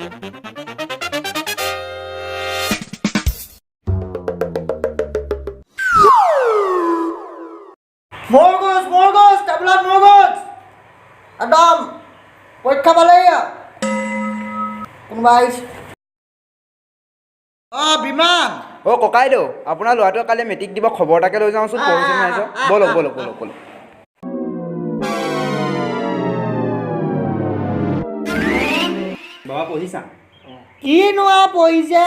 মোৰ গছ, মোৰ গছ, টেবুলত মোৰ গছ। একদম পৰীক্ষা পালেহি আৰু। কোনোবা আহিছে। অঁ, বিমান। অ' ককাইদেউ, আপোনাৰ ল'ৰাটোৱে কালি মেট্ৰিক দিব, খবৰ এটাকে লৈ যাওঁচোন, পঢ়িছে নাই যোৱা। ব'লক ব'লক ব'লক ব'লক। বাবা, পঢ়িছা? কিনো আৰু পঢ়িছে,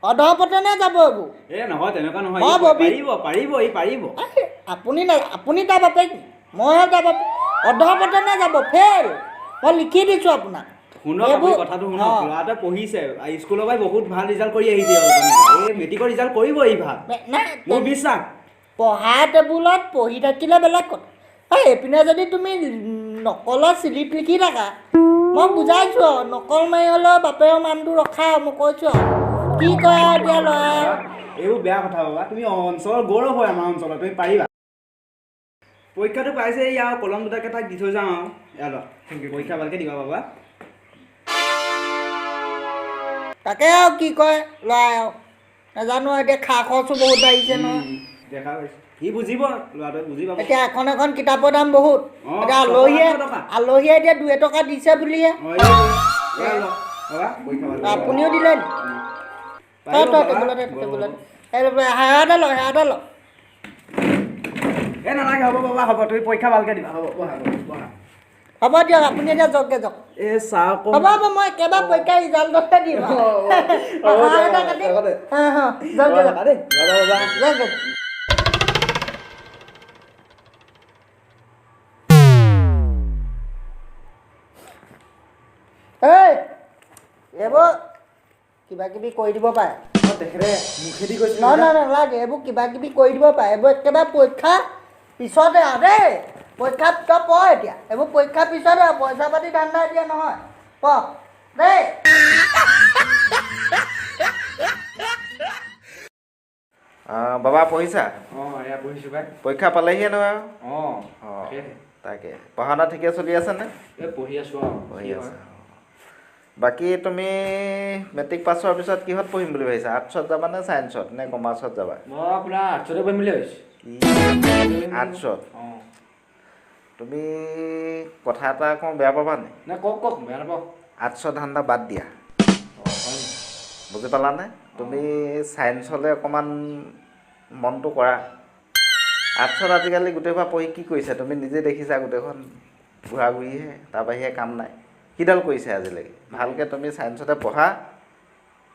অধপতনে যাব এইবোৰ। এ নহয়, তেনেকুৱা নহয়। অ, ই ববি। পাৰিব, পাৰিব, ই পাৰিব। আৰে, আপুনি নাই, আপুনি তাৰ বাপেক, মইহে তাৰ বাপেক। অধপতনে যাব, ফেইল, মই লিখি দিছোঁ আপোনাক। শুনক আপুনি। কথাটো শুনক। ল'ৰাটোৱে পঢ়িছে, স্কুলৰ পৰাই বহুত ভাল ৰিজাল্ট কৰি আহিছে। এই মেট্ৰিকৰ ৰিজাল্ট কৰিব ই ভাল। নাই। মোৰ বিশ্বাস। পঢ়া টেবুলত পঢ়ি থাকিলে বেলেগ কথা। এই এইপিনে যদি তুমি নকলৰ চিলিপ লিখি থাকা, মই বুজাইছোঁ আৰু, নকল মাৰি হ'লেও বাপেৰৰ মানটো ৰখা। মই কৈছোঁ আৰু, কি কয় আৰু এতিয়া ল'ৰাই। এইবোৰ বেয়া কথা বাবা। তুমি অঞ্চলৰ গৌৰৱ হয় আমাৰ অঞ্চলত, তুমি পাৰিবা। পৰীক্ষাটো পাইছে এই, আৰু কলম দুটাকে তাক দি থৈ যাওঁ আৰু। এয়া লোৱা, পৰীক্ষা ভালকৈ দিবা বাবা। তাকে আৰু কি কয় ল'ৰাই আৰু নাজানো। এতিয়া খা খৰচো বহুত বাঢ়িছে নহয়। দেখা পাইছোঁ, সি বুজিব, ল'ৰাটোৱে বুজি পাব। এতিয়া এখন এখন কিতাপৰ দাম বহুত। এতিয়া 600, আলহীয়ে 800 টকা। আলহীয়ে এতিয়া 2 টকা দিছে বুলিহে। অঁ, এই এয়া লোৱা বাবা, পৰীক্ষা ভালকৈ দিবা। আপুনিও দিলে নি? পাৰিব তই বাবা। টেবুলতে, টেবুলতে সেৱা এটা ল, সেৱা এটা ল। এ নালাগে, হ'ব বাবা, হ'ব। তুমি পৰীক্ষা ভালকৈ দিবা। হ'ব, বহা বহা। হ'ব দিয়ক, আপুনি এতিয়া যাওকগে, যাওক। এই চাহ অকণ। হ'ব হ'ব, মই একেবাৰে পৰীক্ষাৰ ৰিজাল্টতে দিম। হ'ব সেৱা দিয়ক, এটা কাটি। হ'ব দে। হা হা, যাওকগে, যাওক। দেই বাবা, বাবা। যাওক যাওক। এই এইবোৰ কিবা কিবি কৰি দিব পাৰে। তেখেতে মুখেদি কৈছিলে। নহয় নহয়, নালাগে। এইবোৰ কিবা কিবি কৰি দিব পাৰে। এইবোৰ একেবাৰে পৰীক্ষা পিছতে আৰু দেই। পৰীক্ষাত তই পঢ় এতিয়া। এইবোৰ পৰীক্ষাৰ পিছতে আৰু, পইচা পাতি ধান্দা এতিয়া নহয়। পঢ় দেই। বাবা, পঢ়িছা? অঁ, এয়া পঢ়িছোঁ পাই। পৰীক্ষা পালেহিয়ে নহয় আৰু। অঁ। অঁ। তাকেহে। তাকে, পঢ়া শুনা ঠিকে চলি আছেনে? এই পঢ়ি আছোঁ আৰু। পঢ়ি কি আছা? হয়। বাকী তুমি মেট্ৰিক পাছ হোৱাৰ পিছত কিহত পঢ়িম বুলি ভাবিছা? আৰ্টছত যাবা নে ছায়েন্সত নে কমাৰ্চত যাবা? মই আপোনাৰ আৰ্টছতে পঢ়িম বুলি ভাবিছোঁ। আৰ্টছত? অঁ। তুমি কথা এটা কওঁ, বেয়া পাবা নি? নাই, কওক কওক, বেয়া নাপাওঁ। আৰ্টছৰ ধান্দা বাদ দিয়া। অঁ, হয় নি? বুজি পালানে? তুমি ছায়েন্সলৈ অকণমান মনটো কৰা। আৰ্টছত আজিকালি গোটেইসোপা পঢ়ি কি কৰিছে তুমি নিজে দেখিছা। গোটেইখন বুঢ়া বুঢ়ীহে, তাৰ বাহিৰে কাম নাই। কিডাল কৰিছে আজিলৈকে? ভালকৈ তুমি ছায়েন্সতে পঢ়া।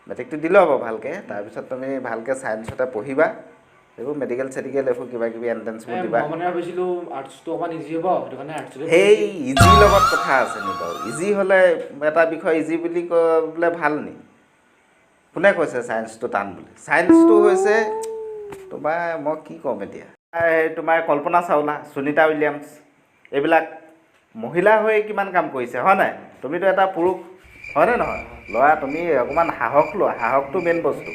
মেট্ৰিকটো দিলেও হ'ব ভালকৈ, তাৰপিছত তুমি ভালকৈ ছায়েন্সতে পঢ়িবা। এইবোৰ মেডিকেল চেডিকেল, এইবোৰ কিবা কিবি এণ্ট্ৰেঞ্চবোৰ এই দিবা। মই মানে ভাবিছিলোঁ আৰ্টছটো অকণমান ইজি হ'ব, সেইটো কাৰণে আৰ্টছতে। সেই ইজিৰ লগত কথা আছে নি বাৰু? ইজি হ'লে, এটা বিষয় ইজি বুলি ক'লে ভাল নি? কোনে কৈছে ছায়েন্সটো টান বুলি? ছায়েন্সটো হৈছে তোমাৰ, মই কি ক'ম এতিয়া, এই তোমাৰ কল্পনা চাওলা, সুনীতা উইলিয়ামছ, এইবিলাক মহিলা হৈ কিমান কাম কৰিছে, হয় নাই? তুমিতো এটা পুৰুষ, হয়নে নহয় ল'ৰা? তুমি অকণমান সাহস লোৱা। সাহসটো মেইন বস্তু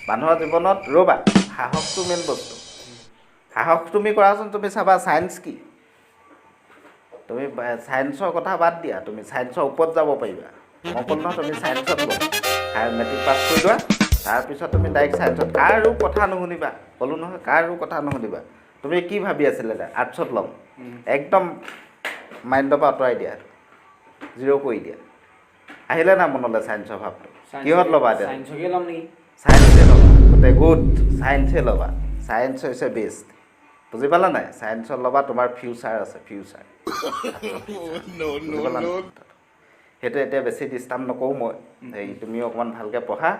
মানুহৰ জীৱনত। ৰ'বা, সাহসটো মেইন বস্তু। সাহস তুমি কৰাচোন, তুমি চাবা ছায়েন্স কি। তুমি ছায়েন্সৰ কথা বাদ দিয়া, তুমি ছায়েন্সৰ ওপৰত যাব পাৰিবা। মই ক'লো নহয়, তুমি ছায়েন্সত লোৱা। মেট্ৰিক পাছ কৰি লোৱা, তাৰপিছত তুমি ডাইৰেক্ট ছায়েন্সত। কাৰো কথা নুশুনিবা, ক'লো নহয়, কাৰো কথা নুশুনিবা। তুমি কি ভাবি আছিলে যে আৰ্টছত ল'ম, একদম মাইণ্ডৰ পৰা আঁতৰাই দিয়া, জিৰ' কৰি দিয়া। আহিলে না মনলৈ ছায়েন্সৰ ভাৱটো? কিহত ল'বা এতিয়া? ছায়েন্সকে ল'ম নেকি? ছায়েন্সে ল'বা। গোটেই গুড, ছায়েন্সে ল'বা। ছায়েন্স হৈছে বেষ্ট, বুজি পালা নাই? ছায়েন্সত ল'বা, তোমাৰ ফিউচাৰ আছে, ফিউচাৰ। বুজি পালা নাই? সেইটো এতিয়া বেছি ডিষ্টাৰ্ব নকৰোঁ মই। এই তুমিও অকণমান ভালকৈ পঢ়া,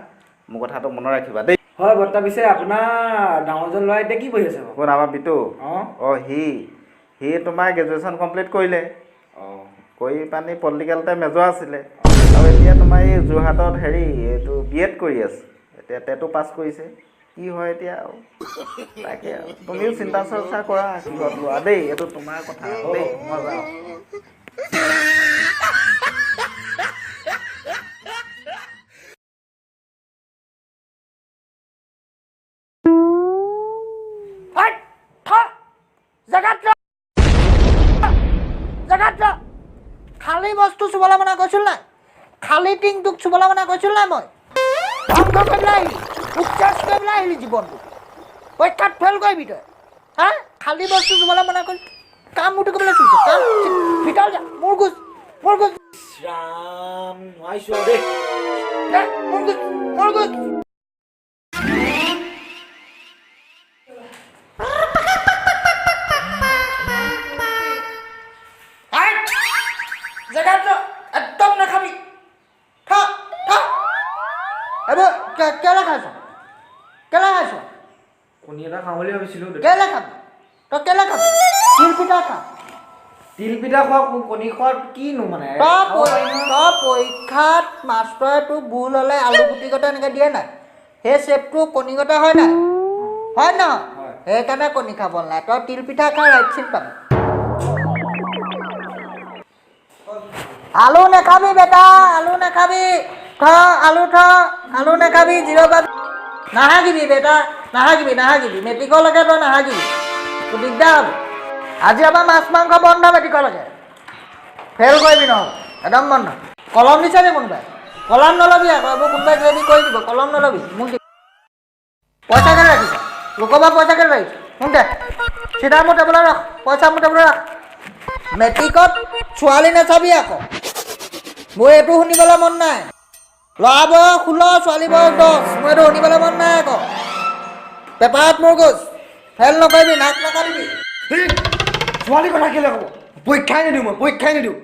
মোৰ কথাটো মনত ৰাখিবা দেই। হয় বৰ্তা, পিছে আপোনাৰ ডাঙৰজন ল'ৰা এতিয়া কি পঢ়ি আছে বাৰু? কোন, আমাৰ বিটু? অঁ। অঁ, সি সি তোমাৰ গ্ৰেজুৱেশ্যন কমপ্লিট কৰিলে। কৰি পানি পলিটিকেলতে মেজৰ আছিলে আৰু এতিয়া তোমাৰ এই যোৰহাটত হেৰি এইটো বি এড কৰি আছে। এতিয়া টেটো পাছ কৰিছে, কি হয় এতিয়া আৰু। তাকে আৰু তুমিও চিন্তা চৰ্চা কৰা কিহত লোৱা দেই। এইটো তোমাৰ কথা আৰু দেই, মই যাওঁ। হাই, থ, জেগাত ৰ, জেগাত ৰ। খালী বস্তু চুবলৈ মানা কৰিছিল নাই? খালী টিংটোক চুবলৈ মানা কৰিছিলোঁ নাই মই? ধ্বংস কৰি পেলাই আহিলি, উচ্চাস কৰি পেলাই আহিলি জীৱনটো। পৰীক্ষাত ফেইল কৰিবি তই। হা, খালী বস্তু চুবলৈ মানা কৰি কাম মোৰটো কৰিবলৈ চুইছ। কাম ভিতৰত যা, মোৰ গুজ, মোৰ গুজ। ৰাম, নোৱাৰিছোঁ আৰু দেই। দে, মোৰ গুজ, মোৰ গুজ। জেগাটো একদম নাখাবি। থ, থ। এইবোৰ কেলে খাইছ? কেলে খাইছ? কণী এটা খাওঁ বুলি ভাবিছিলোঁ। কেলে খাবি তই? কেলে খাবি? তিল পিঠা খা। তিল পিঠা খোৱা, কণী খোৱা কিনো মানে? তই পৰীক্ষাত মাষ্টৰে তোক ভুল হ'লে আলু গুটিকেইটা এনেকৈ দিয়ে নাই? সেই চেপটো কণীগতে হয় নাই? হয় নহয়? সেইকাৰণে কণী খাব নালাগে। তই তিল পিঠা খা, ৰাইট চিন পাবি। আলু নাখাবি বেটা, আলু নাখাবি। থ, আলু থ, আলু নাখাবি, জিৰ' পাবি। নাহাগিবি বেটা, নাহাগিবি, নাহাগিবি। মেট্ৰিকলৈকে তই নাহাগিবি, তোৰ দিগদাৰ হ'ব। আজি আমাৰ মাছ মাংস বন্ধ মেট্ৰিকলৈকে, ফেইল কৰিবি নহ'লে। একদম বন্ধ। কলম দিছে নি কোনোবাই? কলম নল'বি আকৌ, এইবোৰ কোনোবাই কিবা কিবি কৰি দিব। কলম নল'বি, মোক দি। পইচা কেলৈ ৰাখিছ? লোকৰ পৰা পইচা কেলৈ ৰাখিছ? মোক দে চিধা, মোৰ টেবুলত ৰাখ পইচা, মোৰ টেবুলত ৰাখ। মেট্ৰিকত ছোৱালী নাচাবি আকৌ, মোৰ এইটো শুনিবলৈ মন নাই। ল'ৰা বয়স 16, ছোৱালী বয়স 10, মোৰ এইটো শুনিবলৈ মন নাই আকৌ। পেপাৰত মোৰ গোজ, ফেইল নকৰিবি, নাক নাকাটিবি। ছোৱালী কথা কেলৈ ক'ব? পৰীক্ষাই নিদিওঁ মই, পৰীক্ষাই নিদিওঁ।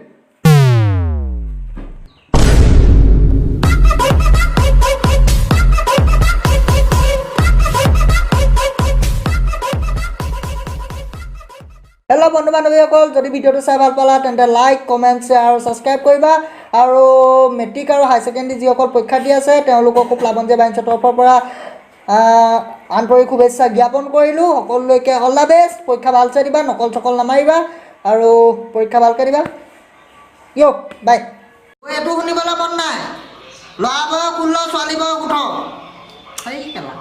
হেল্ল' বন্ধু বান্ধৱীসকল, যদি ভিডিঅ'টো চাই ভাল পালা তেন্তে লাইক, কমেণ্ট, শ্বেয়াৰ আৰু ছাবস্ক্ৰাইব কৰিবা। আৰু মেট্ৰিক আৰু হায়াৰ ছেকেণ্ডেৰী যিসকল পৰীক্ষাৰ্থী আছে তেওঁলোককো প্লাৱনজে বাইন্সৰ তৰফৰ পৰা আন্তৰিক শুভেচ্ছা জ্ঞাপন কৰিলোঁ। সকলোলৈকে অল the best. পৰীক্ষা ভালছে দিবা, নকল চকল নামাৰিবা আৰু পৰীক্ষা ভালকৈ দিবা। য়ো বাই। এইটো শুনিবলৈ মন নাই। ল'ৰা বয়স 16, ছোৱালী বয়স 18। সেই কেলা।